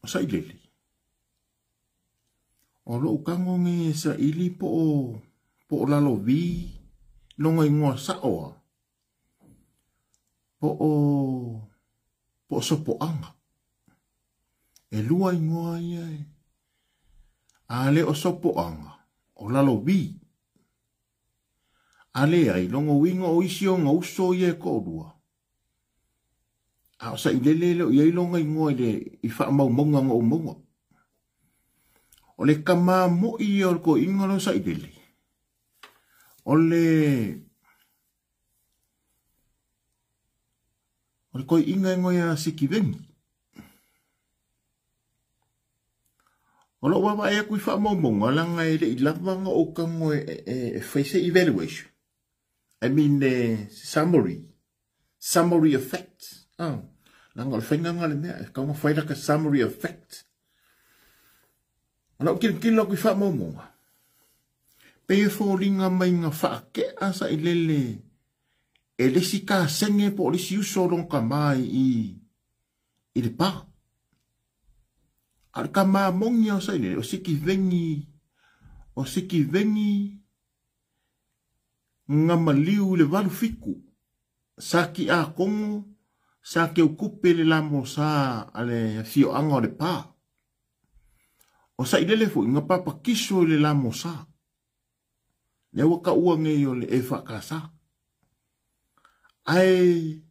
O Sailele, o lou tago nei e saili po o po o Lalovi lona igoa sao a, po o po o Sopoaga. E lua igoa ia e. A le o Sopoaga, o Lalovi. A leai, lona uiga o isi ona uso ia e toalua. A o Sailele e le o i ai lona igoa i le i faamaumauga na ou maua. O le tama mo'i ia o le toeaina lea o Sailele, o le o le toeaina e igoa ia Sitiveni. O lou vaavaai atu i faamaumauga, leaga e le i lava ona ou tago e fai se evaluation. I mean, summary. Summary of facts. Ah, leaga o le faiga lena o le mea, e tatau ona fai lata summary of facts. O lau tilotilo atu i faamaumauga, pei e foliga mai na faatea Sailele e le isi kasene po o le isi uso o lona tama i i le pa. A o le tama moni lava o Sailele, o Sitiveni, o Sitiveni na maliu i le 87, sa tiakono, sa teutupe le lamosa a le afioaga o Lepa. O Sailele foi na papatiso i le lamosa, lea ua taua nei o le EFKS. Ae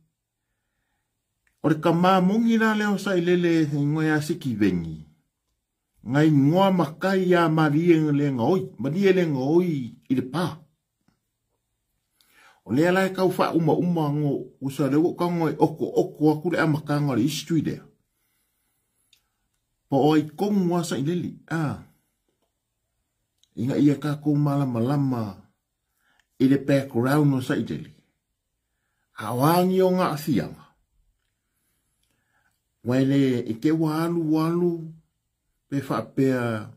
o le tama moni la lea o Sailele e igoa ia Sitiveni, na igoa matai ia Malie le gaoi, Malie le gaoi i Lepa. O lea la e tau faaumauma no usa lea ua ou tago e okooko atu le amataga o le history lea. Po o ai tonu lava Sailele, a ina ia tatou malamalama i le background o Sailele. A o a ni ona aafiaga? Ua e le i te ua alu alu pe faapea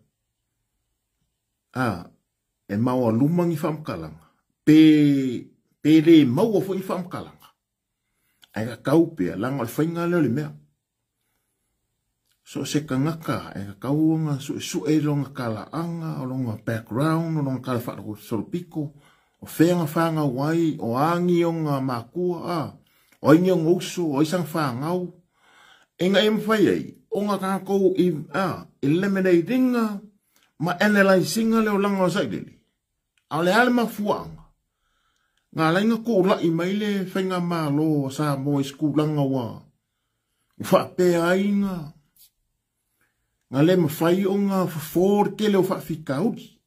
a e maualuma ni faamatalaga pe pe le maua foi ni faamatalaga ae tatau pea leaga o le faiga lea o le mea. So o se tagata e tatau ona suesue lona talaaga, o lona background, o lona tala faasolopito, o fea na fanau ai, o a ni ona matua, a, o ai ni ona uso, o ai sana fanau. Ina ia mafai ai ona tatou i, a, eliminate ina ma analyse ina le olaga o Sailele. A o le a le mafuaaga? Na ala ai ona tulai mai le faigamalo a Samoa i se tulaga ua faapea ai na na le mafai ona fofo le tele o faafitauli.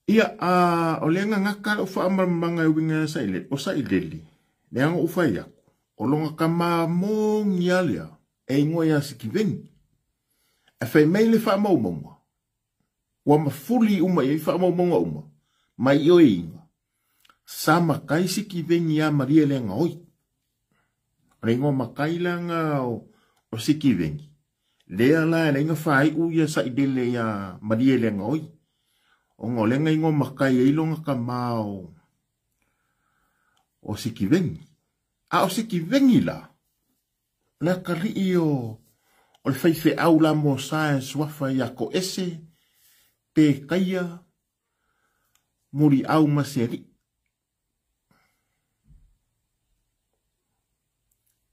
Ia, a, o lea na gata lau faamalamalamaga e uiga ia Sailele. O Sailele, lea na ou fai atu, o lona tama moni lava lea, e igoa ia Sitiveni. Ae fai mai le faamaumauga, ua mafuli uma i ai faamaumauga uma, mai ioeina, sa matai Sitiveni ia Malie Legaoi. O le igoa matai la na o, o Sitiveni, lea la e leai na faaiu ia Sailele ia Malie Legaoi, ona o lea na igoa matai ai lona tama o, o Sitiveni. A o Sitiveni la, o le atalii o, o le faifeau la mosa e suafa ia Toese, Petaia, Muliau ma Sealii.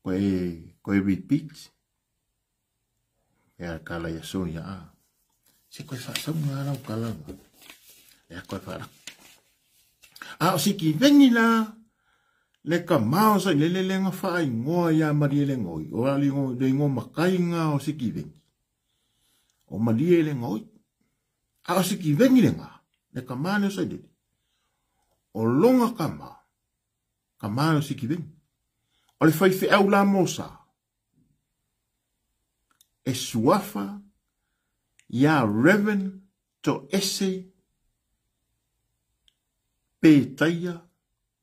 Koe, koe repeat. Ea kala ia Sonia a. Se koe whaasauga lau kalanga. Ea koe whaaraku. A o siki vengi la, le ka mao sa le le lenga whaingoa ia Marie le ngoi. O ali ngo le ngo makainga o siki vengi. O Marie le ngoi. A o siki vengi le nga, le ka mane o sa lele. O longa ka ma, ka mane o siki vengi. O le whaiwheau la mosa, e suafa ia Reverend Toese Petaia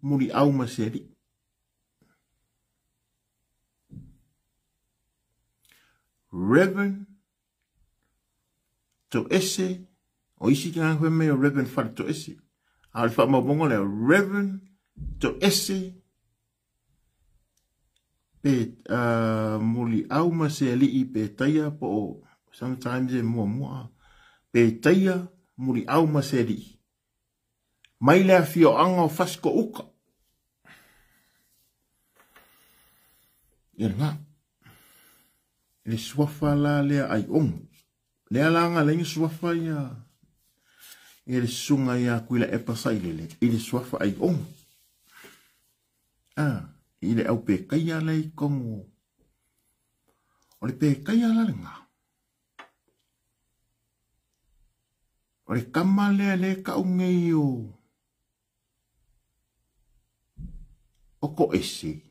Muliau ma se alii. Reverend Toese, o isi tagata fai mai o Reverend Fale Toese, a o le faamaumauga lea, Reverend Toese Pe muliau ma se alii pe taia po o sometimes e muamua pe taia muliau ma se alii. Mai le afioaga o Fasiko uka. Ia lena. Le suafa la lea Aiogo. Lea la nga lengi suafa ia ia le susuga ia Tuilaepa Sailele i le suafa Aiogo. Ah, i le au pekaia lea i totonu o le pekaia la lena. O le kama lea le kau nei o o Koese.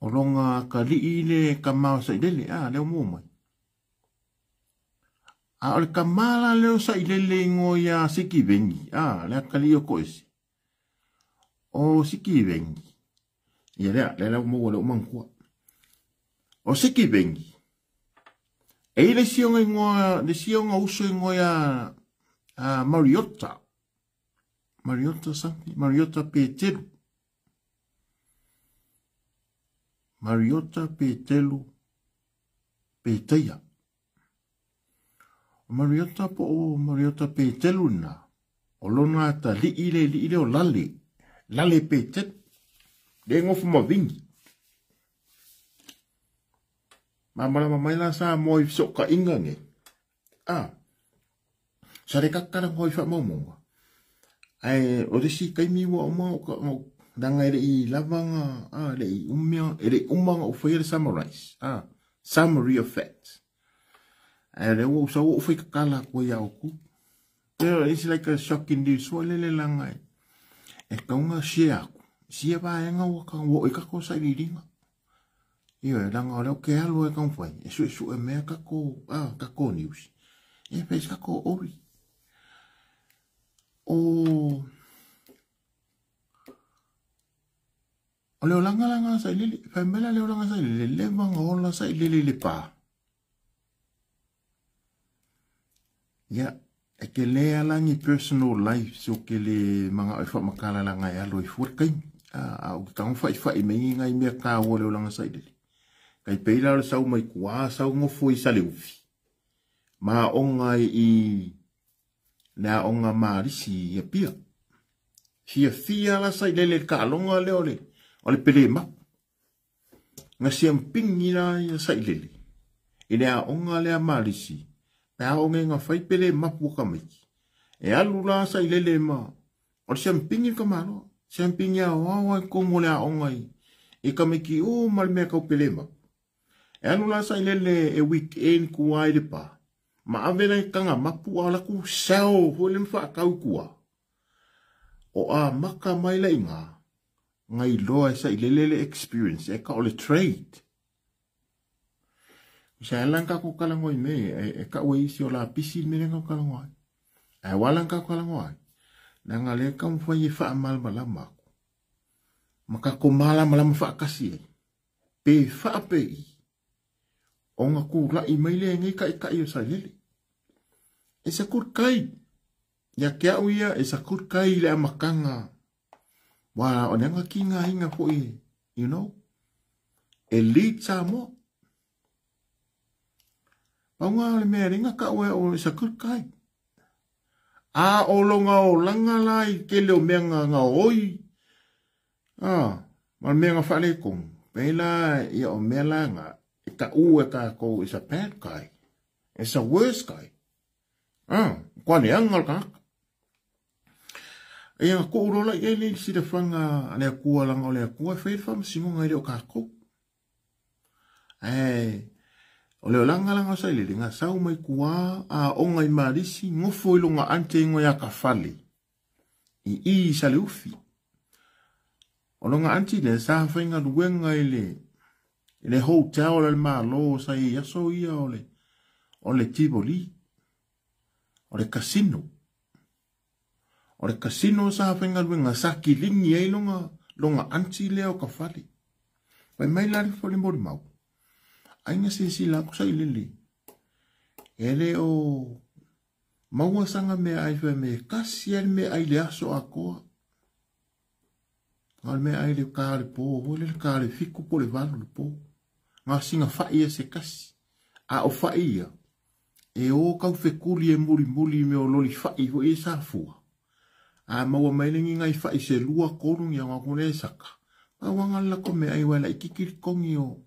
O longa akalii le kama o Sailele, a, lea o mua mai. A o le kama la lea o Sailele ingoa ia Sikiveni, a, le akalii o Koese. O Sikiveni, ia lea, lea lau maua lea o manatua. O Sikiveni, e i le isi ona ingoa, le isi ona uso ingoa ia Mariota. Mariota something, Mariota Petelu. Mariota Petelu Petaia. O Mariota po o Mariota Petelu na. O lona atalii le lii le o Lale. Lale Petelu. Le ngofu ma vingi. Malamalama mai la Samoa i fesootaiga nei. A, sa le kakala ngoi faamaumauga. Ae o le isi taimi ua uma leaga e le i lava ga a le i umia e le i uma ona ou faia le summarize a summary of facts. Ae o lea ua ou sau ua ou faitatala atu ai ia outou. It's like a shocking news foi lele leaga e tatau ona share atu sia vaega ua oo i tatou sailiiliga. Ioe, leaga o lea ou te alu ai taumafai e suesue mea tatou, a, tatou news. E fai se tatou ori. O o le olaga la nga sailele, fai mai la le olaga sailele, leva ona ola sailele i le pa. Ia, e ke le ala ni personal life so ke le mangao e whaamakala la ngai alo i fua le kaimi. A, o ke tango whai whai me ngai mea kāua le olaga sailele. Kai peila o le sau mai kua, sau ngofo i Saleufi. Ma onga i le aoga Malisi i Apia. Fiafia la Sailele i le taaloga lea o le, o le pele mapu. Na siampingi la ia Sailele i le aoga lea Malisi, pe aoga e na fai pele mapu o tamaiti. E alu la Sailele ma, o le siampingi le tamaloa. Siampingi aoao ai i totonu o le aoga i, i tamaiti uma le mea tau pele mapu. E alu la Sailele e weekend tua i Lepa, ma ave lai taga mapu a o latou sell foi lea ma faatau i tua. O amata mai la iina, na iloa e Sailele le experience e ka o le trade. Sa ala na tatou talanoa i mea ia, e tau e isi o lapisi le mea lea na tatou talanoa ai. Ae ua ala na tatou talanoa ai, leaga o lea e taumafai e faamalamalama atu, ma tatou malamalama faatasi ai, pe faapei ona tulai mai lea e nei taitai o Sailele. It's a good guy. Ia te au ia, it's a good guy i le amataga. Wa o le anga ki ngā hinga foi, you know, e lead Samoa. Pau ngā o le mea ringa ka ue o it's a good guy. A o longa o langa la i tele o mea ngā ngā oi, a, ma le mea ngā whaletonu. Pēlā ia o mea la ngā, e ka ue tākou is a bad guy. It's a worse guy. A, kua leaga le tagata. Ia nga koʻu lola i ai le silafaga a le Akua leaga o le Akua e fai ai le faamasinoga e le o kākou. Ae o le olaga laga o Sailele, ga sau mai tuā aoga i Malisi, nofo i lona aunty e igoa ia Kafale i i i Saleufi. O lona aunty lea sa faigaluega i le i le hotel a le Malo sa i ai aso ia o le o le Tivoli, o le casino. O le casino sa faigaluega sa kiligi ai lona lona aunty lea o Kafale. Fai mai la le molimau, ai na silasila atu Sailele, e le o maua sana meaai fai mai e tasi lava le meaai i le aso atoa. Nga o le meaai le ka le po, foi le ka le 7 po le 8 le po. Nga singa fai e se kasi. A o fai ia, e o kau fekuli e muri muri me o loli fai foi e sa fua. A maua mai lengi ngai fai se lua kolu ia ngā kule e saka. A wanga la ko me ai wala ikikiri kongi o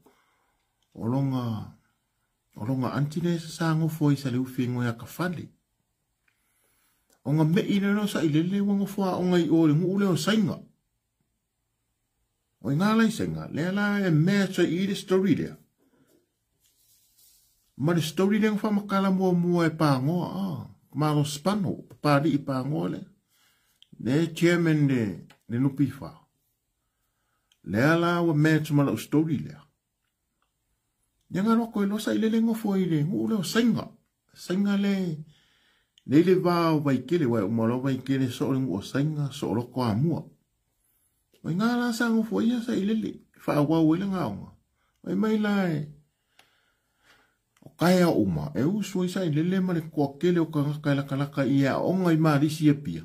longa antine sa sango foi sa le ufi ngoya ka fale. O ngā me ina no sa ilele wanga fua o ngai o le ngule o sainga. O ngā lai sainga, lea la e mea tsa i le story lea. Ma le story lea ngawha makala mua mua e pāngoa, malo spano, pāli i pāngoa lea. Le chairman le nupifa. Lea la ua mea tsa mala o story lea. Ia ngā roko e losa i lele ngofo i le ngule o sainga. Sainga le le vā o vaikele, wai umalo vaikele so o le ngu o sainga, so o loko a mua. Wai ngā la sa ngofo ia sa i lele, wha wau e le ngā onga. Wai mai la e, o kaea uma, e usu i sa i lele ma le kua kele o kangaka e lakalaka i a onga i marisi e pia.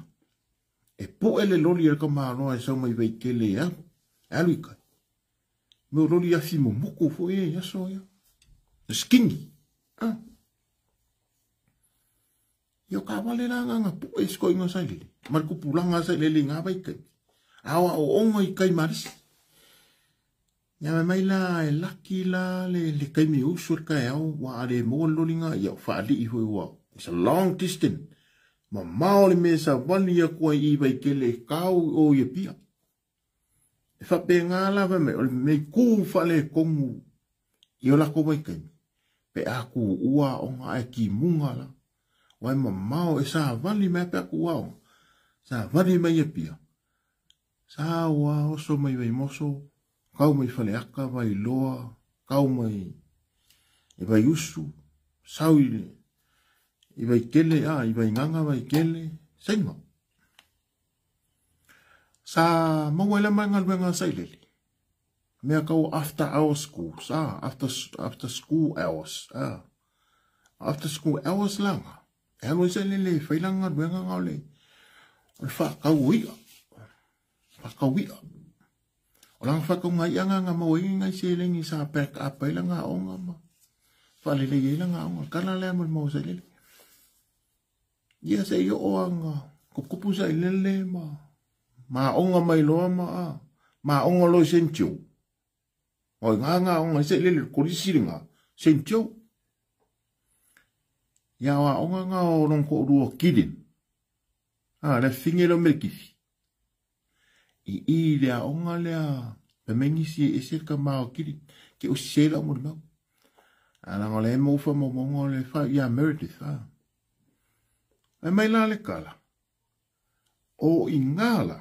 E po ele loli e ka maaloa e sau mai vaikele e alu, e alu i kai. Me o loli afi momuku fo e aso ia. E skingi. Ah. Ia ka wale la ngā po e sko inga sa i lele. Ma le kupulanga sa i lele ngā vai kai. Awa o onga i kai marisi. Ia mai mai la e laki la le kai mi usu le kai au wa ale mo loli ngā ia whaali i hui wa. It's a long distance. Ma maoli me sa wali ia kua i vai kele kau o ia pia. E whape ngā la vai mai o le mei kū whale kongu i o lako vai kai. Pe aku ua o ngā e ki munga la. Wai ma mao e sa wali mai pe aku ua o. Sa wali mai ia pia. Sa ua oso mai vai moso, kau mai whale aka, vai loa, kau mai e vai usu, sau i le, i vai kele, a, i vai nganga, vai kele, sainga. Sa maua ela mai ngaluenga sa ilele. Mea kau after hour school, sa, after school hours, a. After school hours langa. E alo isa ilele, whailanga ngaluenga ngau le, o le whakau ia. Whakau ia. O langa whakau ngai anga ngā maua ingi ngai se lengi sa back up ai langa onga ma. Whalele i langa onga, kala lea mo le maua sa ilele. Ia se i o anga, kupukupu sa ilele ma. Ma onga mai loa ma a. Ma onga loi sentio. O ngā ngā onga se ilele kolisi ngā, sentio. Ia wa onga ngā o rongo rua kirin. A, le fingelo me kifi. I i lea onga lea, pe mengisi e ese ka mao kiri, ke o sela mo le mau. A langa le maufa mo mongo le wha ia Meredith, a. E mai la le kala. O i ngā la,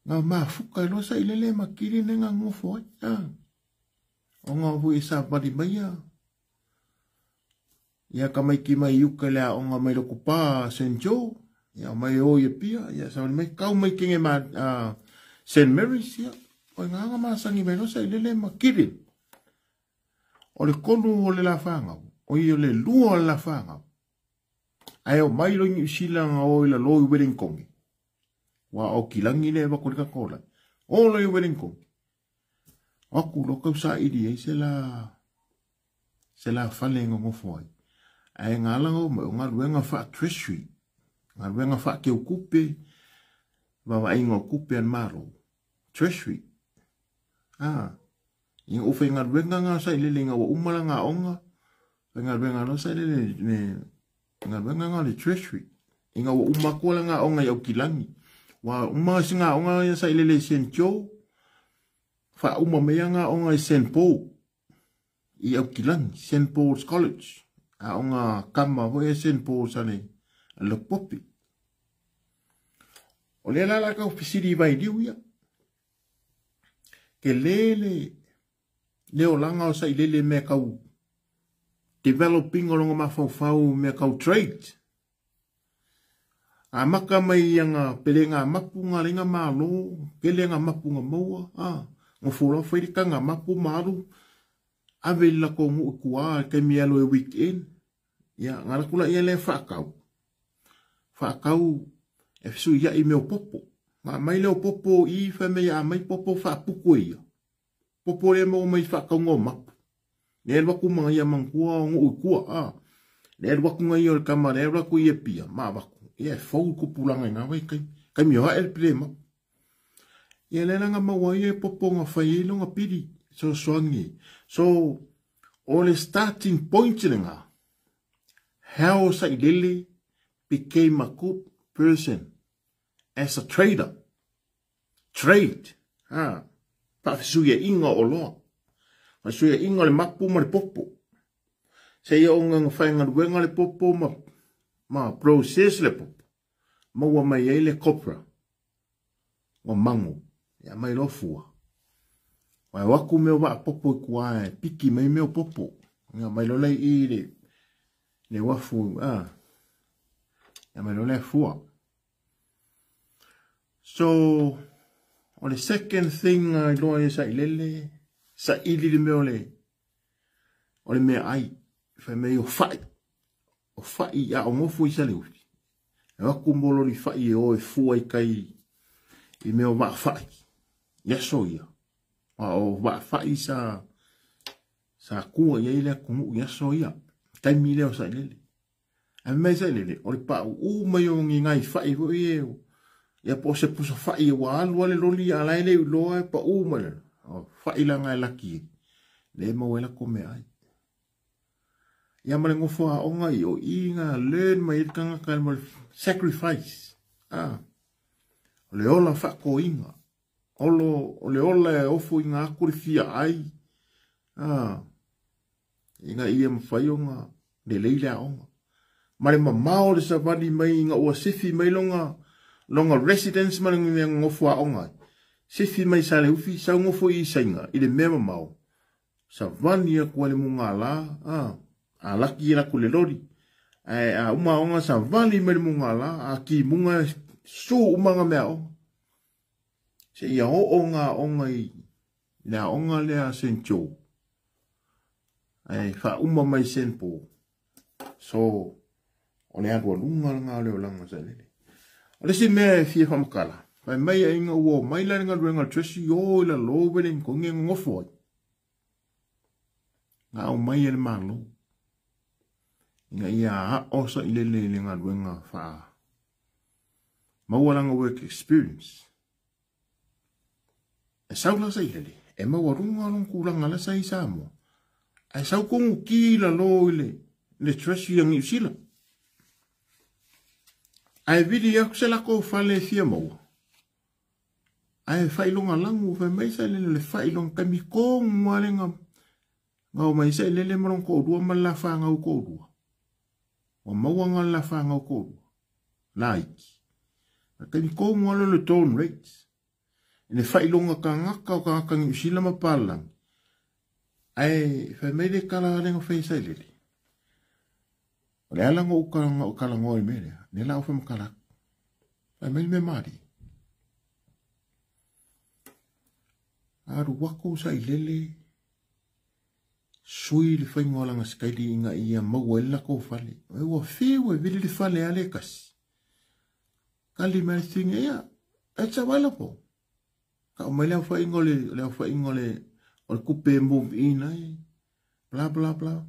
ngā mafuka e losa i lele ma kiri ne ngā ngofo ai, a. O ngā hui e sa pari mai a. Ia ka mai ki mai uka lea onga mai loko pā St. Joe. Ia mai o ia pia, ia sa mai kau mai kinge ma St. Mary's ia. O ngā ngā masangi mai losa i lele ma kiri. O le konu o le la whangau, o i o le lua o le la whangau. Ai o mai lo ngi usila ngā o i la lo i Wellingtongi. Wa o kilangi le wa kore kakola. O lo i Wellingtongi. Aku lo kau sa iri e se la whale ngā ngofo ai. Ai ngā langa o mai o ngā luenga wha treasury. Ngā luenga wha keu kupe, wawa inga kupe an maro. Treasury. Ah. Inga uwha ngā luenga ngā sa ilele ngā wa umala ngā onga. Ngā luenga ngā sa ilele ngā luenga ngā le treasury. Inga wa umakola ngā onga i au kilangi. Wa uma si ngā onga ia sa ilele St. Joe. Wha uma mea ngā onga i St. Paul. I au kilangi, St. Paul's College. A onga kama hoi e St. Paul's ane. Le popi. O le la la kau fisiri vai liu ia. Ke lele le o langa o sa i lele mea kau developing o longa mawhauwhau mea kau trade. A maka mai ia ngā pele ngā mapu ngā lenga mālo, pele ngā mapu ngā maua, a, ngā fōla whairika ngā mapu māru, ave la ko ngu kua ke mi alo e weekend. Ia, ngā rakula ia le whakau. Whakau e fisu ia i meo popo. Nga mai leo popo i fai mai a mai popo faapuku e ia. Popo le maua mai faakauga o mapu. Le alu aku ma ia mangua o nguu i kua. A. Le alu aku nga ia o le kama, le alu aku i e pia, ma avaku. Ia e fou kupulanga i ngā wai kai. Kai mi o hae le pile mapu. Ia le langa maua ia e popo nga fai e longa pili. So soangi. So, o le starting point le ngā. How Sailele became a good person as a trader. Trade. Ha. Paafesuia inga o loa. Faasuia inga o le mapu ma le popo. Se ia o nganga whaingaluenga le popo ma process le popo. Maua mai ai le copra. O mango. Ia mai lo fua. Wai waku meo waa popo i kua e piki mai meo popo. Ia mai lo lei i le wafu. Ah. Ia mai lo le fua. So, o le second thing i loa e Sailele, saili le mea o le mea ai, fai mai o fai. O fai a o ngofu i Saleufi. E waku mololi fai e o e fua i kai i mea o waa fai. Ia so ia. A o waa fai sa kua ia ile kungu ia so ia. Taimi leo Sailele. A mai Sailele, o le pau u mai o ngi ngai fai fo i e o. Ia po se pusa fai e wa alu ale loli a lai le uloa e pa u mai le. O fai la ngai laki e. Le mau e la kome ai. Ia ma le ngofo a onga i o i ngā learn mai e kanga kai ma le sacrifice. Ah. O le ola whako inga. Olo, o le ola e ofu i ngā akuri fia ai. Ah. Inga ia mwhai o ngā le leile a onga. Ma le mamao le savani mai inga ua sifi mai longa longa residence ma le ngofo a onga. Sifi mai sa le ufi, sa ngofo i sainga, i le mea mamao. Savani a kua le munga la, ah. A laki i laku le lori. A uma onga savani mai le munga la, a ki munga su umanga mea onga. Se ia o onga onga i le onga lea St. Joe. Ai fa uma mai St. Paul. So, o le alu alunga nga le olanga sa lele. O le si mea e fia whamakala. Pai mai a inga ua mai la nga luenga tresi o i la lowele ko nge ngofo ai. Ngā au mai e le malo. Inga ia a osa i lele le ngā luenga wha. Maua langa work experience. E sau la sa i lele. E maua runga long kulanga la sa i Samoa. E sau kongu ki la lo i le tresi ang iusila. Ai vili aku se lako fale fia maua. Ai whailonga langu, whai mai sa lele le whailonga kami kongu ale ngā ngau mai sa lele marong ko rua ma la wha ngau ko rua. Wa maua ngā la wha ngau ko rua. La iki. Kami kongu ale le tone rates. Le whailonga ka ngaka o ka ngaka ngi usila ma palang. Ai whai mai le kala ale ngā whai sa lele. O le ala ngau kala ngoi me lea. Ne la o whai makala. Whai mai me mari. Aru wako sa ilele. Sui le whai ngolanga skaili inga ia maua e lako whale. E ua whiu e vili le whale ale kasi. Kali mai thinga ia. It's available. Ka o mai leo whai ngole, leo whai ngole, o le kupe move in ai. Bla bla bla.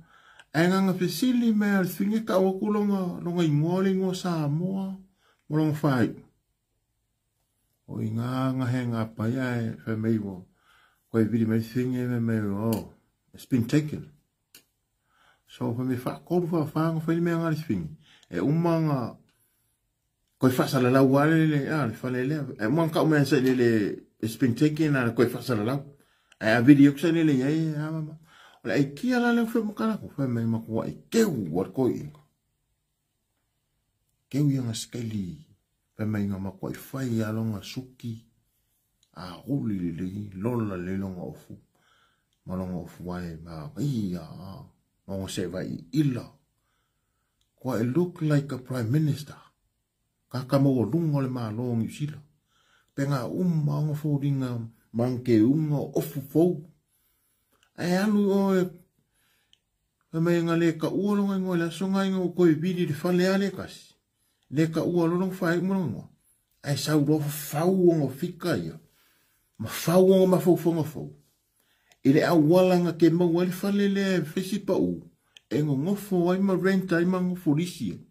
Ai nganga fesili mai al thinga ka o aku longa ingoa le ingoa Samoa. Mo longa whai. O i ngā he ngā pai ai whai mai wo. Koe vili mai thinga mai mai oh. It's been taken. So whai me whakoru wha whai mea ngā le thinga. E uma ngā koe whasalalau wale le a le whale lea. E uma ngā mea sa le it's been taken a koe whasalalau. E a vili yoku sa le le ia a mama. O le ai kia la leo whai makalako. Whai mai makua e keu war koe inga. Keu ia ngā skaili. Whai mai ngā makua i whai a longa suki. A ruli le le lola le longa ofu. Ma longa ofu ai ma ia. Ma se vai i ila. Kua e look like a prime minister. Kaka maua lunga le malo ngi usila. Penga uma onga fōringa mangke unga ofu fou. Ai alu o e mai ngā le ka ua longa ingoa le asonga inga o koe vili le whale ale kasi. Le ka ua longa whai uma longa. Ae sau loa fafau ona fika ia, ma fau ona mafaufauga fou, i le auala na te maua ai le fale lea e fai si pau, e nonofo ai ma rent ai ma nofo lisi ai.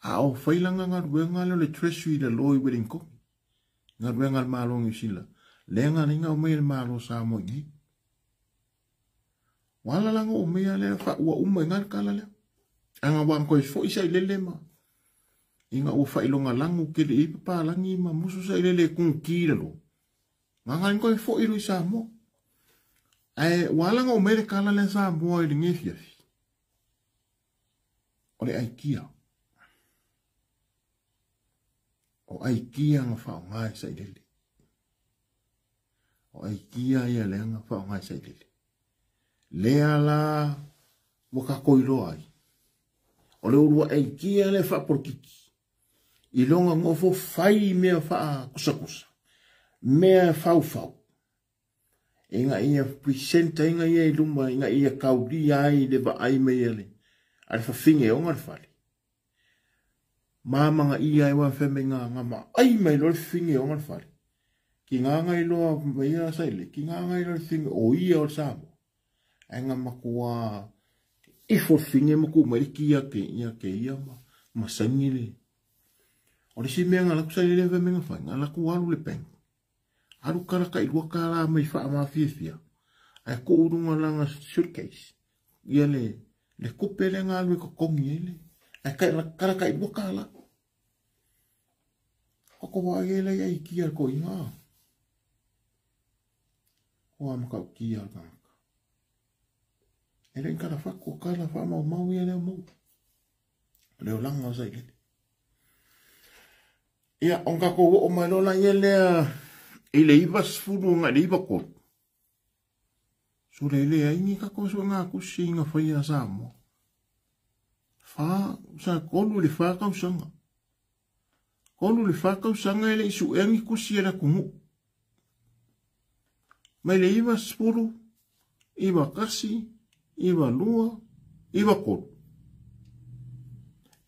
A o fai lana galuega lea o le Treasury i lalo i Wellington, galuega a le Malo o Niu Sila, lea na ala ai ona aumai e le Malo o Samoa i inei. Ua ala la ona ou aumaia lea, ua uma i ina le tala lea. Ae na ua toe foi sailele ma ina ua failogalagu tele i ai papalagi ma musu sailele e tuguti i lalo. Na na toe foi loa i Samoa. Ae ua ala ona ou aumaia le tala lea Samoa i lenei afiafi. O le aikia. O aikia na faaaoga e sailele. O aikia ia lea na faaaoga e sailele. Lea la ua tatou iloa ai. O le uluai aikia lea faapolokiki. I lona nofo fai mea faakusakusa, mea faufau, ina ia present ai ia i luma, ina ia taulia ai le vaai mai a le fafine e ona le fale. Mamana ia e wa fai mai nga vaai mai loa le fafine e ona le fale. Ki ngā ngai loa mai ia sa ile, ki ngā ngai loa le fafine o ia o le Samoa. Ai nga matua ifo le fafine ma ku mai le kia ke ia ke ia ma saini le. O le si mea nga laku sa ile fai mai nga fai, nga laku alu le bank. Alu kala ka ilua kala mai wha mawhiawhia. Ai ko urunga langa suitcase. Ia le kupe le ngā alu e kokongi e le. Ai kala ka ilua kala. O ko wā e lei ai kia ko inga. Ko a makau kia al kangaka. E le kala whako, kala wha mau mau ia leo mau. Leo langa o sa ilele. Ia, on kako o mai lola ia lea i le iwa sefulu nga i le iwa kolu. So le le ai ni kako so ngā kusi ngā whai a Samoa. Wha, sa kolu le wha kausanga. Kolu le wha kausanga e le isu e ngi kusi e la kungu. Mai le iwa sefulu, iwa kasi, iwa lua, iwa kolu.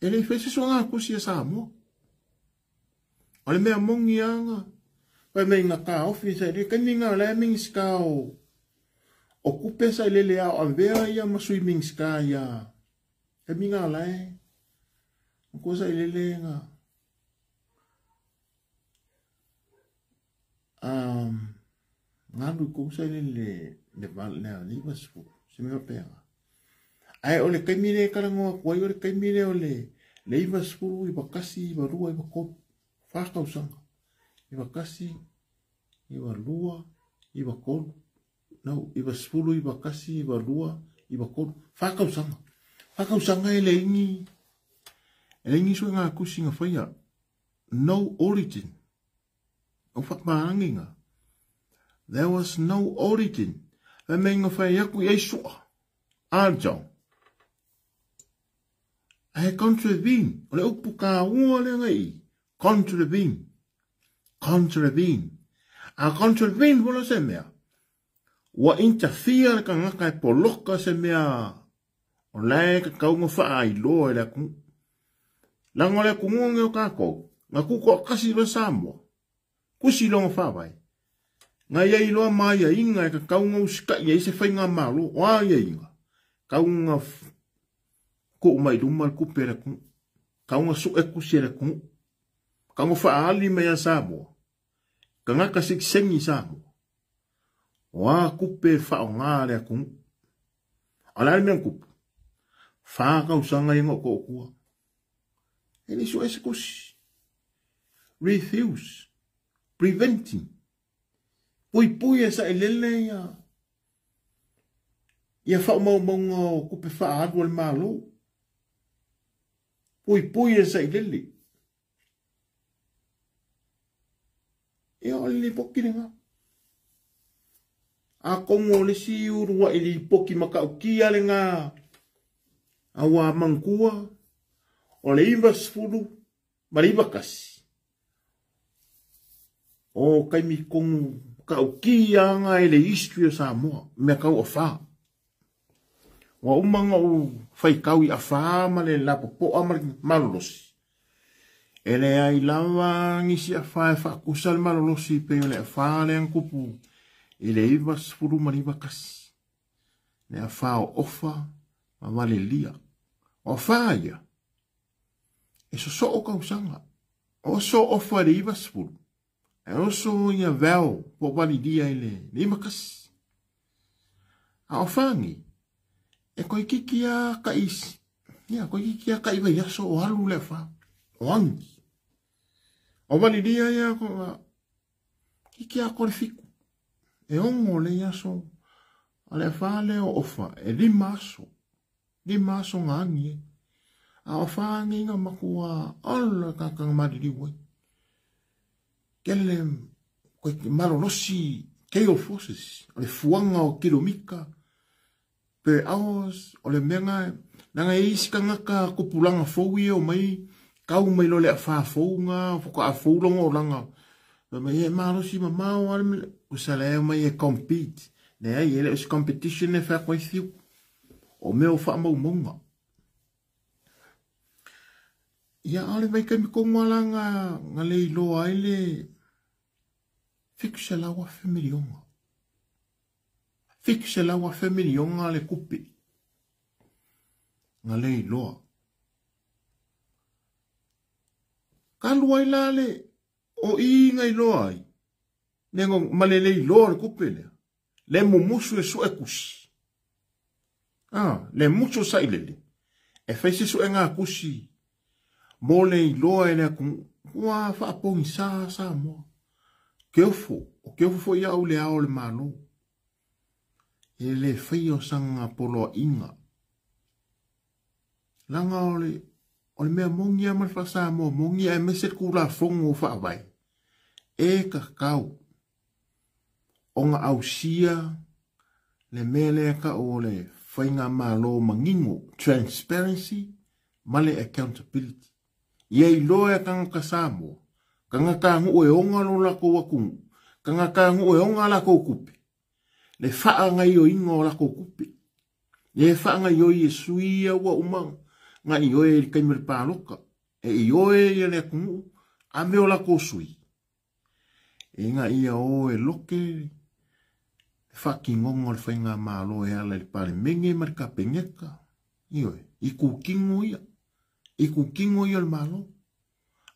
E le i whaise so ngā kusi a Samoa. O le mea mongi anga, pai mai ngā kā ofi sa ile, kani ngā le minista o kupe sa ile le ao avea ia ma sui minista ia. Kani ngā le, ko sa ile le ngā. Ngā lui kou sa ile le, le val, le a liva sfu, se mea pea. Ai o le kaimi le karangoa kuai, o le kaimi le o le, le iwa sfulu, iwa kasi, iwa rua, iwa kolu. Wha kausanga. Iwa kasi, iwa lua, iwa kolu. No, iwa sefulu, iwa kasi, iwa lua, iwa kolu. Wha kausanga. Wha kausanga e le ingi. E le ingi sui ngā kusi ngā whaia. No origin. O whakamarangi ngā. There was no origin. Whai mei ngā whai aku i eisua. Arjong. A he contravene. O le upu ka ua le ngai i. Contravene. Contravene. A contravene wala se mea. Ua interfere le kangaka e poloka se mea. O lae ka kaunga whaa i loa e le aku. Langa le aku ngonge o kākou. Ngā kuko a kasi loa Samoa. Kusi longa whawai. Ngā ia i loa mai ia inga e ka kaunga usika ia i se whai ngā malo. O a ia inga. Kaunga ko mai luma le kupe le aku. Kaunga su e kusi le aku. Kaunga whaali mai a Samoa. Ka ngaka siksengi Samoa. O a kupe whao ngā le aku. O la mea kupu. Whākau sanga i ngō kōkua. E ni so ese kusi. Refuse. Preventing. Pui pui e sa e lele ia. Ia whao mau maunga o kupe whaaru al malo. Pui pui e sa e lele. Ia o le poki le ngā. A kongo le si urua i le poki makau kia le ngā. Awa mangkua. O le iwa sefulu ma le iwa kasi. O kaimi kongu kau kia ngā e le history o Samoa. Mea kau o wha. Wa umanga o whai kau i a wha ma le lapopoa ma le malolosi. E leai lava nisi afa e faakusa le malolosi pei o le afa lea na tupu i le 99 1. Le afa o Ofa ma Valelia. O afa ia, e sosoo tausaga. Oso Ofa i le 90, e oso ia Val po o Valilia i le 91. A o afa nei, e toeitiiti lava tai, ia, toeitiiti lava tai vaiaso o alu le afa, o agi. O Valilia ia, toeitiiti lava toa le 7. E 6 le aso, a le afa lea o Ofa, e 5 aso. 5 aso na agi ai. A o afa nei na matua ala tagata na maliliu ai. Kele koe malolosi gale forces, o le fuaga o kilomita per hours, o le mea na, leaga e i ai isi tagata tupulaga fou ia e omai, tau mai loa le afa fou na, faatoa fou lona olaga. Fai mai, e malosi mamao lava le mea. Tusa la e omai e compete. Leai, e le o se competition e fai atu ai fiu. O mea o faamaumauga. Ia, a o le vaitaimi tonu lava la na le iloa ai le $700,000 miliona. $700,000 miliona le tupe na le iloa. Talu ai la le o i na iloa ai, ma le le iloa o le tupe lea, le mumusu e sue tusi. Ah, le musu o sailele, e fai se suega tusi mo le iloa e le atunuu. Ua faapogisa Samoa. Keofo, o keofo foi au le ao o le Malo. E le faia o sanga poloaiga. Leaga o le, o le mea moni lava ma le faa-Samoa moni aemaise le Tulafono o Faavae, e tatau ona ausia le mea lea e tau o le faigamalo manino, transparency ma le accountability. Ia iloa e tagata Samoa, tagata nuu e ona lo latou atunuu, tagata nuu e ona latou tupe, le faagaoioiga o latou tupe. Le faagaoioi e sui ia ua uma na ioe i le taimi o le palota. E ioe ia le atunuu a mea o latou sui. Ina ia o e loke le faatinoga o le faigamalo e ala i le Palemene ma le Kapeneta. Ioe, i kutino ia. I kutino ia o le Malo.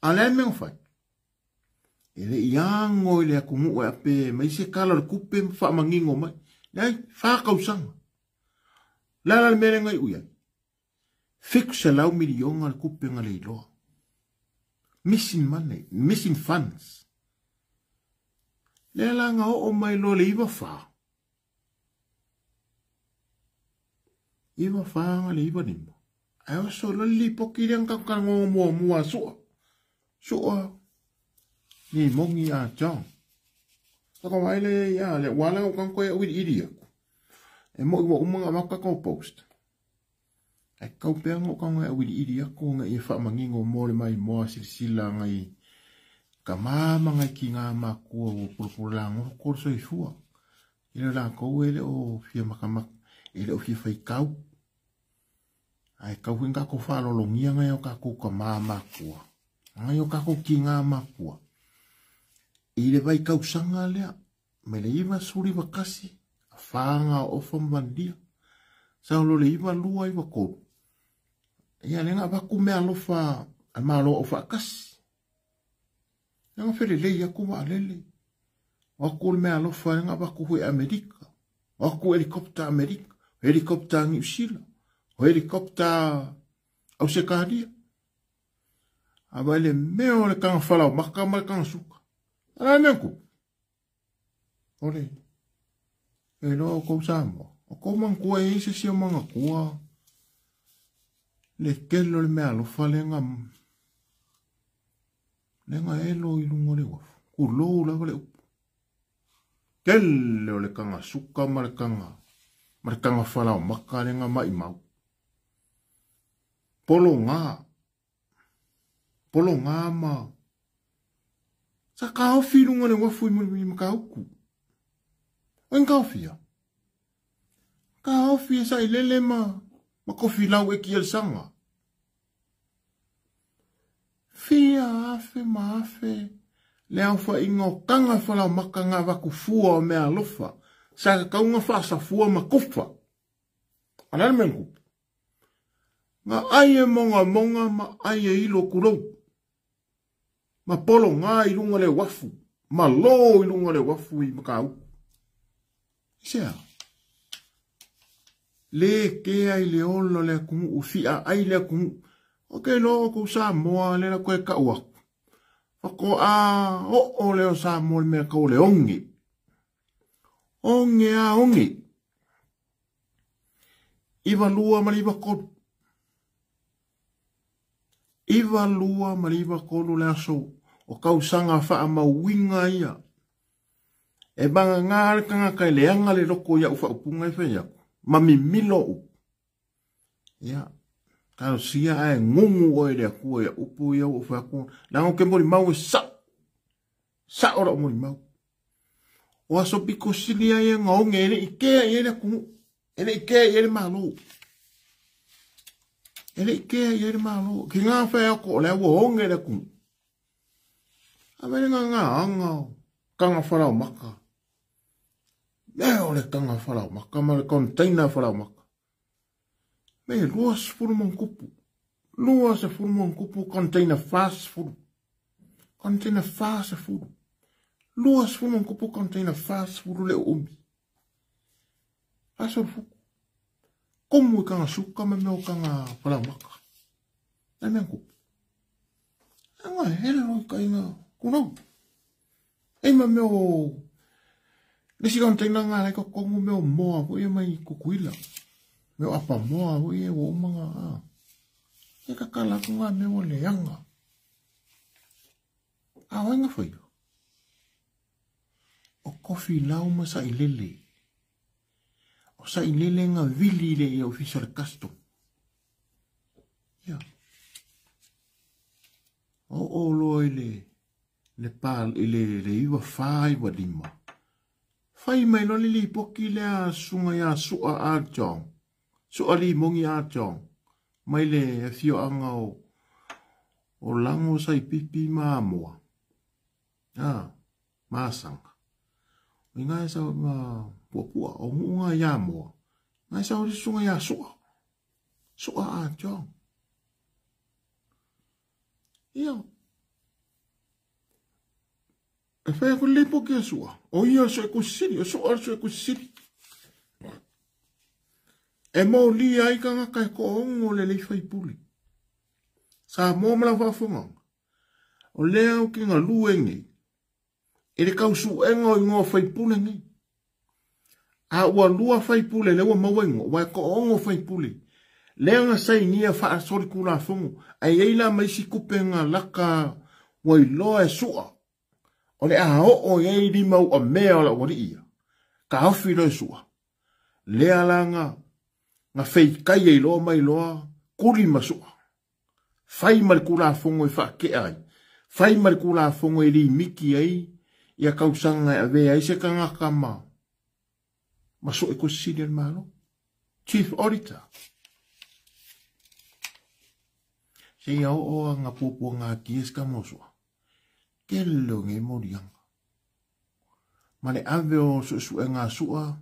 A o le a le mea na fai? E le i ago i le atunuu e ape mai se tala o le tupe ma faamanino mai. Leai, 4 tausaga. O le a la le mea lea na iu i ai? $700 miliona le tupe na le iloa. Missing money, missing funds. Lea la na oo mai loa le 94. 94 na le 95. Ae oso loa le lipoti lea na tatou talanoa muamua a Sua. Sua ni moni a John. Saka vaai lea ia le ua la o kanko e uiliili aku. E moi ua uma na avatu tatou post. Ae tatau pea ona ou tago e auiliili aku ina ia faamanino mo le maimoa silasila nai tama ma nai tina matua ua pulapula goto le soifua. I le latou e le o fia matamata, e le o fia faitau. Ae tau foi na tatou faalologia nai o tatou tama matua, nai o tatou tina matua. I le vaitausaga lea, mai le 91, afa na o Ofa ma Vanilia, sau loa le 92, 93. Ia, lea na avatu mea alofa a le Malo Aufaatasi. Lea na felelei atu vaalele. O atu le mea alofa lea na avatu foi e Amerika. O atu helicopter Amerika, helicopter Niu Sila, o helicopter Ausetalia. A vai le mea o le taga falaomaka ma le taga suka. A la mea kupu. O le e loa o kou Samoa. O kou manatua e i se isi o manatua le tele o le mea alofa lea na lea na elo i luga o le uafu. Tulou lava le upu. Tele o le taga suka ma le taga ma le taga falaomaka lea na maimau. Pologa. Pologa ma sa taofi i luga o le uafu i Matautu. O ai na taofia? Taofi e sailele ma, ma kofilau e kia le saga. Fia afe ma afe le aofaiga o taga falaomaka na avatu fua o meaalofa sa tatau ona faasafua ma tufa. A o le a le mea na tupu? Na ai e mogamoga ma ai e ilo tulou, ma pologa i luga o le uafu, ma lo i luga o le uafu i Matautu. I se a? Le kea i le ola o le atunuu, fiaai le atunuu. Ou te iloa outou Samoa lea la toe tau atu. Faatoa oo lea o Samoa i le mea tau o le oge. Oge a oge. 92 ma le 93. 92 ma le 93 le aso o tausaga faamauina ia. E vagana le tagata e leaga le loto i au faaupuga e fai atu, ma mimilo upu. Ia, talosia ae gugu oe i le Atua ia upu ia ua ou fai atu, leaga ou te molimau e sao, sao lau molimau. O aso pito sili ai e gaoge e le i kea i ai le atunuu, e le i kea i ai le Malo. E le i kea i ai le Malo. Ki ngā whai ako o le ua oge le atunuu. A mele ngā ngā anga o tanga wharau maka. Mea o le tanga wharau maka ma le container wharau maka. Me 20 mo kupu. 20 mo kupu container 40. Container 40. 20 mo kupu container 40 le umi. Aso fuku. Komu i kanga suka ma mea o kanga wharau maka. E mea kupu. Anga hele roi ka inga kunau. E ma mea o le si container ngā lai ka kongu mea o moa ko ia mai kukuila. Mea o apa moa ko ia o umanga a. E ka kala ku ngā mea o leanga. A wainga whai. O kofi lau ma sa i lele. O sa i lele ngā vili le ia ofisa le custom. Ia. O o loa i le le pa i le le iwa wha iwa lima. Whai mai loa le lipoki lea sunga ia sua a John. Sua li mongi a John. Mai le afioaga o o Lango sa i pipi ma Amoa. Ah, ma Asanga. O i ngai sa ma puapua o ngu ngā ia Amoa. Ngai sa o le sunga ia sua. Sua a John. Ia. E whai aku lepo ki a sua. O ia sua e kusiri, o sua sua e kusiri. E mau li ai ka ngaka e ko ongo le lei whai puli. Sa mō mala whaafonga. O lea au ki ngā lue nei. E le kausuʻega o igoa faipule nei. A ua lua faipule le ua maua igoa, ua e toʻogo faipule. Lea na sainia faasolikulafono, ae i ai la ma isi kupega laka ua iloa e suʻa, o le a oo i ai lima uamea o le aualii ia, taofi loa e suʻa. Lea la na na feitaia i loa mai loa kuli ma suʻa. Fai ma le Tulafono e faatea ai, fai ma le Tulafono e limiti ai ia tausaga e avea ai se tagata ma ma Soekosisili a le Malo, Chief Auditor. Seia oo a nga puapuaga atia se tama o Sua. Tele o nei moliaga. Ma le ave o suesuega a Sua,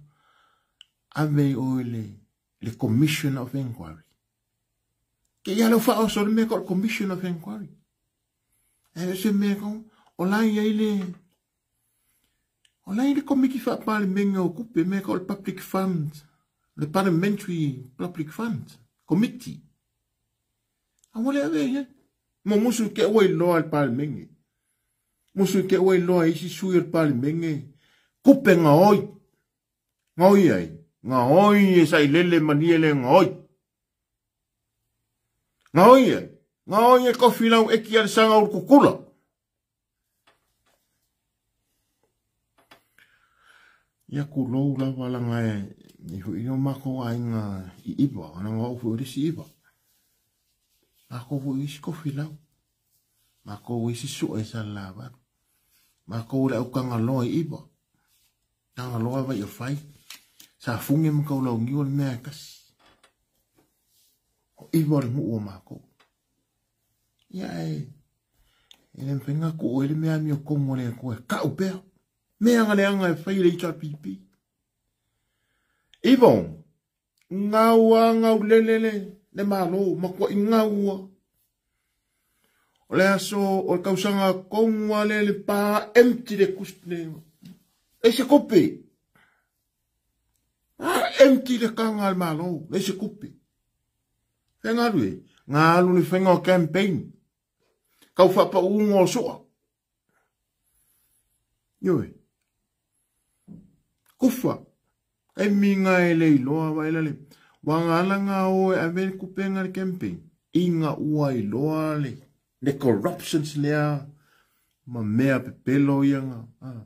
ave i o i le le Commission of Inquiry. Ke ia leo whaoso le mea ka o le Commission of Inquiry. E se mea ka o la ia i le o la i le komiti whaapalemenge o kupe mea ka o le Public Fund, le Parliamentary Public Fund Committee. A wale ave ia. Mo musu ke ua i loa le palemenge. Musu ke ua i loa isi sui o le palemenge. Kupe ngā oi. Ngaoi ai. Ngaoi e sailele manie le ngaoi. Ngaoi ai. Ngaoi e kofi lau eki a le sanga o le kukula. Ia kulou lava langa e i hui o mako aiga i iwa, ona ngā ufu o lisi iwa. Mako fu isi kofi lau. Mako isi sua i sa lava. Mako le au kanga loa i iwa. Kanga loa vai o whai. Sa funge ma kau lau ngiwa le mea e kasi. O iwa o le nguu o mako. Ia e, E le mafai ona tuu ai le mea amiotonu a le Atua e tau pea. Mea na leaga e fai e le HRPP. 96, gau a gau lele le, le Malo, matuai gau a. O le aso o le tausaga tonu a le le pa empty le kus le le se kupe. A empty le kanga al Malo, le se kupe. Fenga alu e, ngā alu le fenga o campaign. Kau whapa uunga o soa. Ioe. Kufa. Kai minga e le iloa wa ela le. Wa ngā ala ngā o e ave le kupenga le campaign. Inga ua iloa le. Le corruptions lea. Ma mea pepelo ia ngā. Ah.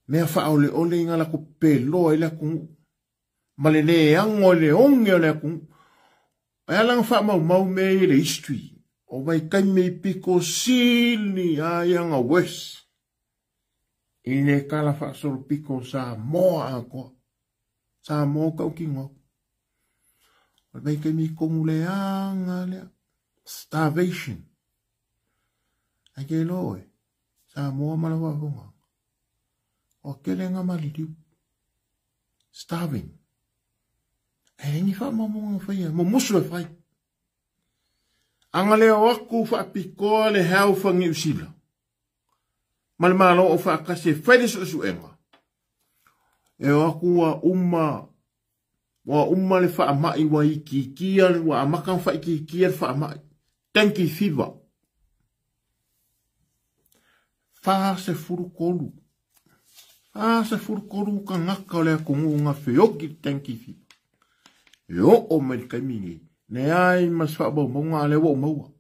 Mea whaole ole inga la ko peloa i le akungu. Ma le le ango le onge o le akungu. Ai ala ngā wha mau mau me i le history. O vai kai me i piko sili a ia ngā west. I le kala whaasolo piko sa moa a koa. Sa moa kau ki ngau. O vai kai me i kongu le anga lea. Starvation. Ai ke loe. Sa moa malawa honga. O kele ngā maliliu. Starving. E ni wha mamonga whaia. Mo musu e whai. Anga leo aku whaapikoa le hau whangi usila. Ma le malo o whaakasi e whai le suesuenga. E o aku wa uma le whaamai wa ikiikia, wa amaka wha ikiikia le whaamai. Tenki fever. Wha se furu kolu. Wha se furu kolu ka ngaka o le akongu ngā whioki tenki fever. E o o mai le kaimingi. Ne ai mas wha maunga le wa maua.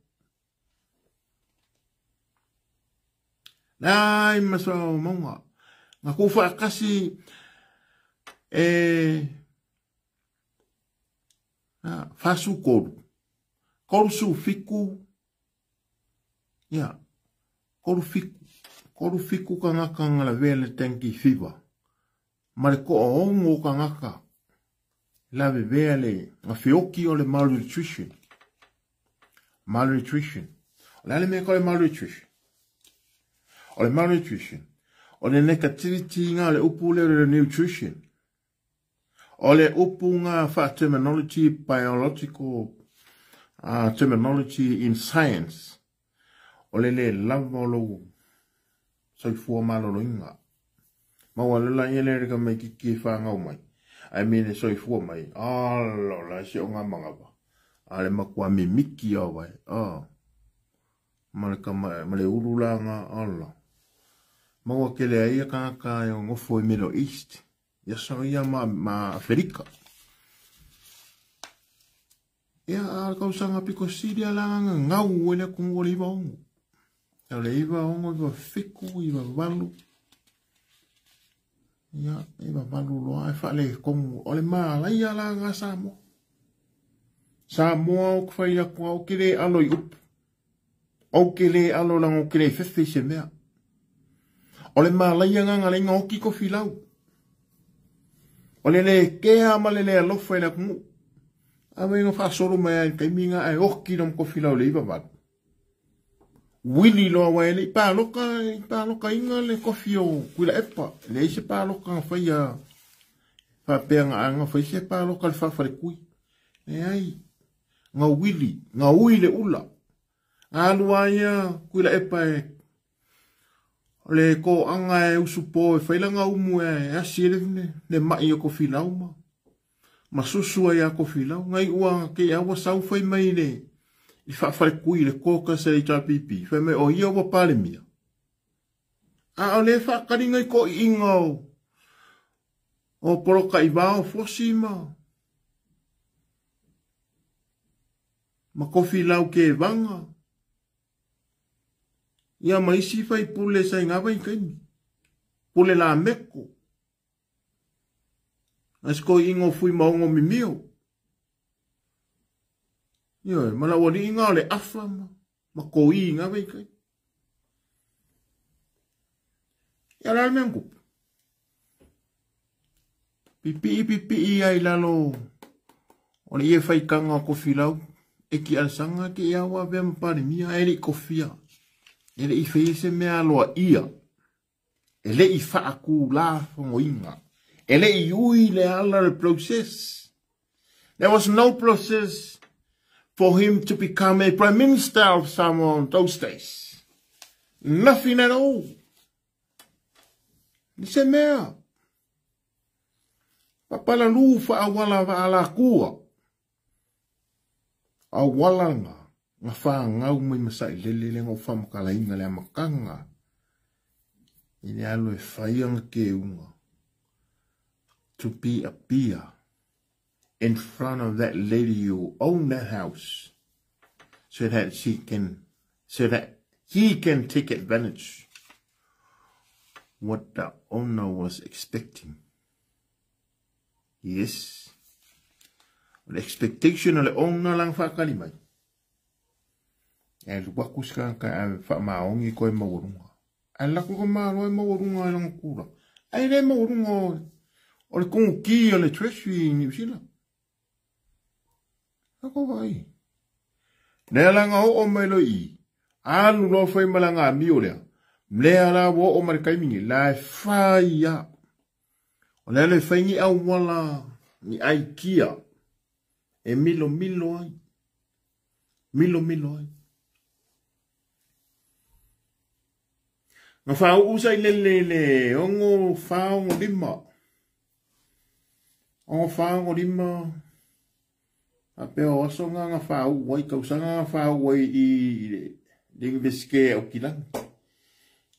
Ne ai mas wha maunga. Ngā kou whaakasi e whasu koru. Koru su fiku. Ia. Koru fiku. Koru fiku ka ngaka ngala vele tenki fever. Ma le ko ongo ka ngaka. La vevea le ngā whioki o le malnutrition. Malnutrition. O le ale mea ka le malnutrition. O le malnutrition. O le negativity ngā le upu le le nutrition. O le upu ngā wha terminology, biological terminology in science. O le le lava o lo soifua malolo inga. Maua lela ia le reka mai kiki e whangau mai. Ai me le soifua mai. Alo la se o ngā mangawa. A le makua mimiki au vai. Ah. Ma le kama, ma le uru la ngā ala. Maua ke le aia kangaka e o ngofo i Middle East. Ia sa ia ma Afrika. Ia a kausanga piko siria la ngā ngau e le kungu le iwa ongo. Ia le iwa ongo, iwa fiku, iwa walu. Ia, iwa walu loa e whaale kongu. O le maalaia la ngā Samoa. Samoa o kwhai akua o kere alo i upu. O kere alo lango kere fefe se mea. O le maalaia ngā ngā lenga oki kofi lau. O le le kea ma le le alofa i la kungu. A wei ngā whaasoro mai ai kaiminga ai oki na mkofi lau le iwa walu. Wili loa wai le i pāloka inga le kofi o kuila epa. Le ise pāloka ngā whai a whapea ngā anga whai se pāloka le whawhare kui. Le ai, ngā wili, ngā ui le ula. Ngā alua ia kuila epa e le ko anga e usupo e whaila ngā umu e asi ele le mai o kofi lau ma. Ma susua ia kofi lau. Ngai ua ke awa sau whai mai le i whawhare kui le kōka se i HRPP. Whai mai o ia ua pāle mia. A o le whakari ngai ko i inga o. O poroka i wao fosi ma. Ma kofi lau ke vanga. Ia ma isi whai pule sa i ngā wai kaimi. Pule la meko. Asko i ingo fui maungo mimio. Ia, ma la wali inga o le afa ma ko i ngā wai kai. Ia la mea ngupu. Pipi pipi ai lalo. O le ie whai kanga o kofi lau. E ki alsanga ki ia wa vea mpare mia e li kofia. E le i faia se mea aloaia. E le i faatulafonoina. E le i ui le ala le process. There was no process for him to become a prime minister of Samoa on those days. Nothing at all. Ni se mea. Papalalu faawala vaalakua. Auala nga nga whāngau mai masailele le ngā whamakalainga le amakanga. I le alo e whaianga ke unga. To be a beer in front of that lady who owned that house so that she can, so that he can take advantage what the owner was expecting. Yes. The expectation o le owner lang whakali mai. E luaku sika ka a wha maongi koe maurunga. A laku ka malo e maurunga e langa kura. Ai le maurunga o le kongo ki o le treasury i New Zealand. Ako vai. Nea langa o o mai lo i. Alu lo whai malanga a mio lea. Mlea la wo o mare kaimingi. La e whai ya. O lea le whaingi au wala ni ai kia. E milo milo ai. Milo milo ai. Nga whau usa i le le le ongo whaongo lima. Ongo whaongo lima. A peo aso nga nga whau wai kausanga nga whau wai i le universike o kilang.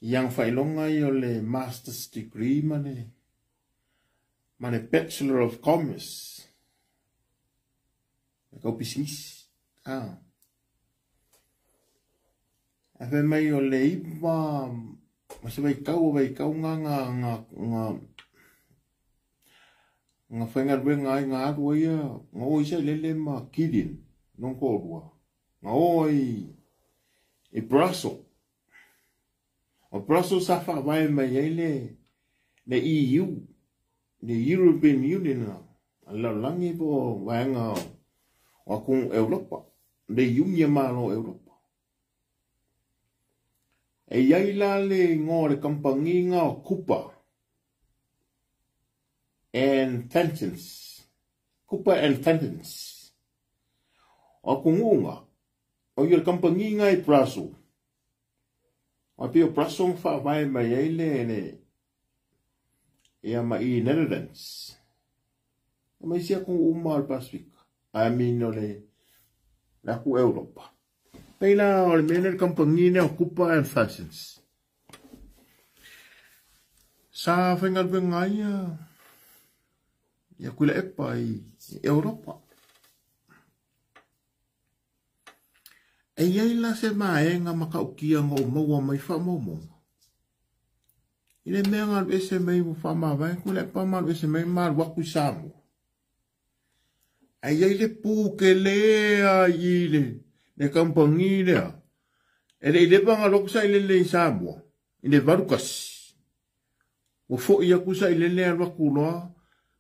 Yang whailonga i o le master's degree ma le Bachelor of Commerce. Le kau business. Ah. A whai mai o le iwa ma se vai kau vai kau nga nga nga nga nga whainga rue nga ai nga aru ia nga o isa lele ma Gideon non ko rua nga o i i Brussels. O Brussels sa wha vai mai ai le le EU, le European Union a la langi po vaenga o akung Europa, le Union malo Europa. E iai la le ngō le kampanginga o Cooper and Fentons. Cooper and Fentons. O kungunga. O ia le kampanginga i Brussels. O pio Brussels wha vai mai ai le le ia ma i Netherlands. O mai sia kungu uma o le Pacific. I mean o le la ku Europa. Peila o le mea le kampanginga o Cooper and Fentons. Sa whainga ia ia kuila epa i Europa. E iai la se maenga makaukia ngā o maua mai whaamaumonga. I le mea ngā ese mai mo whaamawai, kuila epa malu ese mai malu aku i Samoa. E iai le pūke lea i le kampangi lea. E le i lepa ngā loku sa i lele i Samoa. I le varukasi. O fo i aku sa i lele a luaku loa,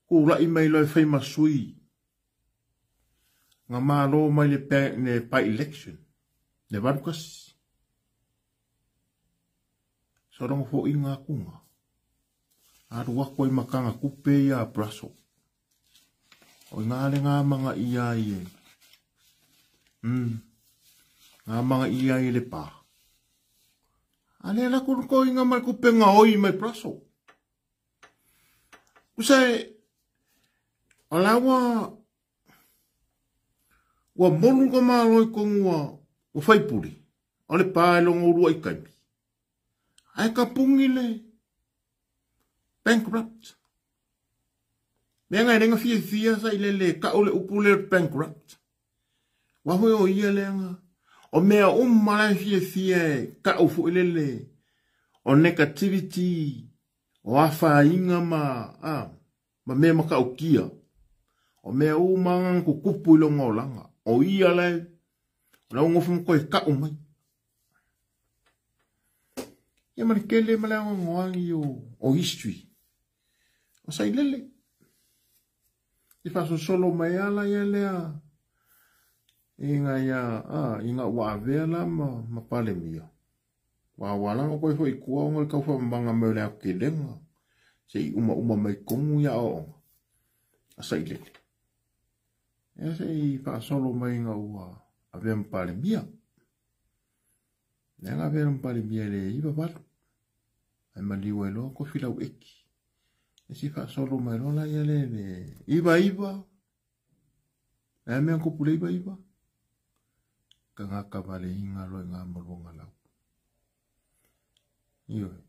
ku lai mai loa e whai masui. Ngā malo mai le pa election. Le varukasi. Sorongo fo i ngā kunga. Aru wako i makanga kupe ia Brussels. O i ngā le ngā manga ia i e. Ngā manga ia i le pā. A le la kuru i ngā mai kupe ngā oi mai Brussels. Usa e, o la ua, ua monu ka malo i kongu ua, ua whaipuri. O le pā e longo urua i kaimi. Ai ka pungi le bankrupt. Mea ngai renga fia fia sa i le le ka o le upu le bankrupt. Wa hoi o ia le anga. O mea umma la fia fia e ka o fu i le le. O negativity. O awha inga ma, a, ma mea maka o kia. O mea umma nga kukupu i longa o langa. O ia le, o la ungofu mko e ka umai. Ia ma le kele ma le anga ngoangi o history. O sa i lele. I whaso solo mai ala ia lea. I ngā ia, a, i ngā ua avea la ma palemia. Ua langa koe foi kua o le kau whamanga mai le akelenga. Se i uma uma mai kongu ia o. Asa i lele. E se i whaasolo mai ngā ua avea mpale mia. Nea ngā avea mpale mia le iwa walu. Ai maliwa e loa ko filau eki. E si whaasolo mai loa la ia le le iwa iwa. Nea mea kupu le iwa iwa. Ka ngā kawale inga loa ngā maluanga lau. Ioe.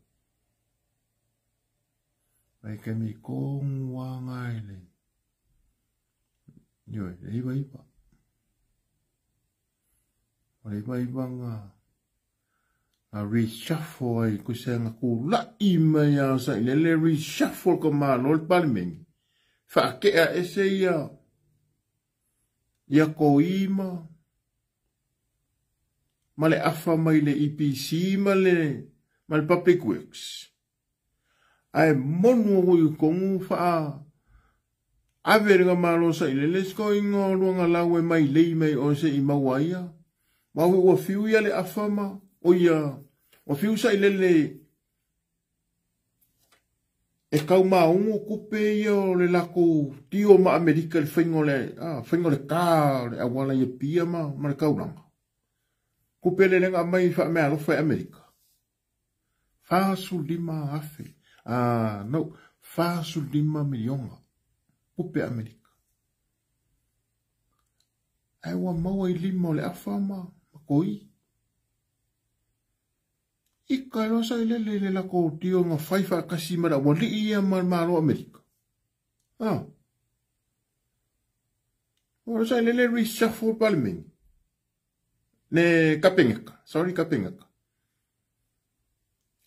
Mai ka mi kongu wanga ele. Ioe, le iwa iwa. O le iwa iwa ngā a reshuffle ai ko se nga ku lai mai a sa ile le reshuffle ko ma lo le palmengi. Fa ke a ese ia ia ko ima ma le afa mai le EPC ma le Public Works. Ai monu o i kongu fa ave le malo sa ile le sko ingo luanga lawe mai lei mai o se i maua ia. Ma ua fiu ia le afa ma o ia o fiu sa ile le e kau maungu kupe ia o le lako tio ma Amerika le whaingo le, whaingo le ka le awala ia pia ma le kaulanga. Kupe le lenga mai wha mea alofa e Amerika. 45 afe. No, 45 milionga. Kupe Amerika. Ai ua maua i lima o le afa ma koi. Ika loa sa ile le lako tio nga whai whaakasi mara wali ia ma malo Amerika. Ora sa ile le reshuffle parliament. Ne kapengeka, sorry kapengeka.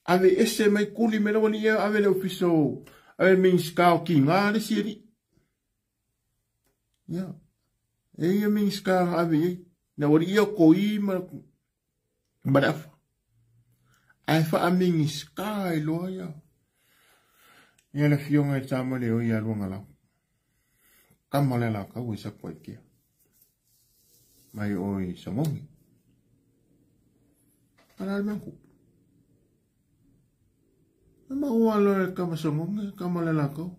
Ave ese mai kuli me lawa ia ave le ofiso, ave minska o ki ngā le sieri. Ia. E ia minska ave ia. Na wali ia koi ma marafa. Ai fa a minska i loa ia. Ia le fionga i tama le o ia luanga lau. Kama le la kau i sa koe kia. Mai o i sangongi. Ala le mea kupu. Ma ua loe kama sangongi, kama le la kau.